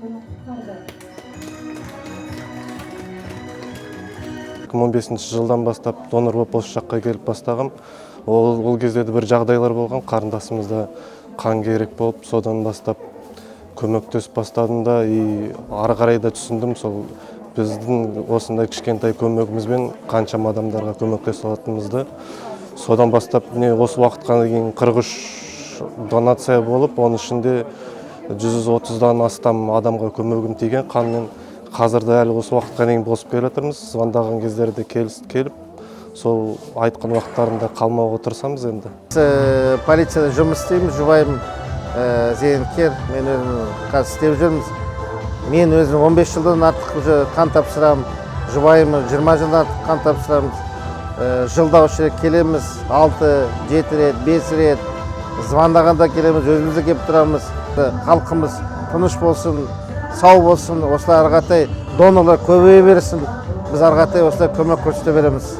Оны құтқарды. 2015 жылдан бастап донор болып осы жаққа келіп бастағам. Ол кезде де бір жағдайлар болған, қарындасымызда қан керек болып, содан бастап көмектесіп бастадым да, и ары қарай да түсіндім, сол біздің осындай кішкентай көмегімізбен қаншама адамдарға көмектесе алатынымызды. Содан бастап міне осы уақытқа дейін 43 донация болып, оның ішінде 130-дан астам адамға көмегім тиген қанмен. Қазір де әлі осы уақытқа дейін босып келе жатырмыз. Звондаған кездерде келіп, сол айтқан уақыттарында қалмауға тырысамыз енді. Полицияда жұмыс істеймін, жұбайым зейнеткер, мен өзім қазір істеп жүрміз. Мен өзім 15 жылдан артық уже қан тапсырамын, жұбайым 20 жылдан артық қан тапсырамыз. Жылда осы жерге келеміз, 6-7 рет, 5 рет, звондағанда келеміз, өзіміз де келіп тұрамыз. Халқымыз тыныш болсын, сау болсын, осылай ары қаратай донорлар көбейе берсін, біз ары қаратай осылай көмек көрсете береміз.